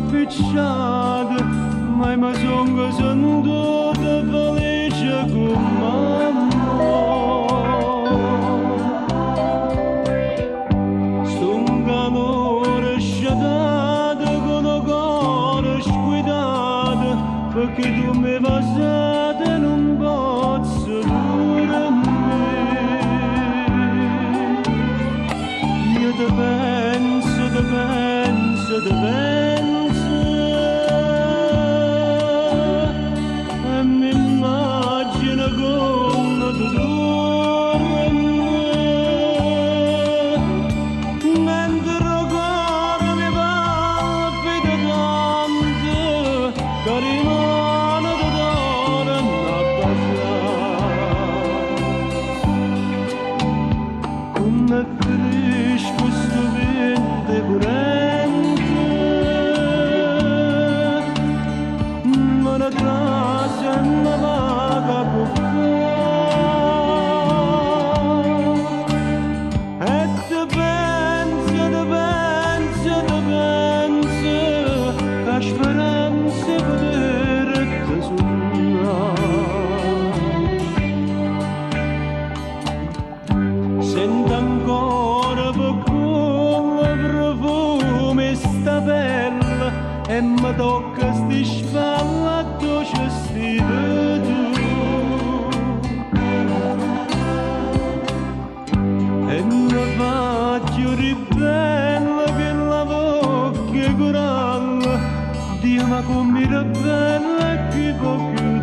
Appicciato, ma io mi sono sentito felice come a mo'. Sto calore scetato con 'o core sguidato, perché tu mi vasato e nun pozzo durmì. Io te penso, te penso, te penso e m'immagino come tu duorme. Mentre 'o core me palpita tanto ca dimane te torno a vasà. Comm'è fresco stu viento 'e purente, me ne trase e me vaco a cuccà. E te penso, te penso, te penso, cu 'a speranza 'e puterte sunnà. Sento ancora pe cuollo 'o profumo 'e sta pelle e me tocca sti spalle addò ce stive tu. E me fa cchiù ribella chella vocca 'e corallo, Dio ma comm'ire bella e chi po' cchiù.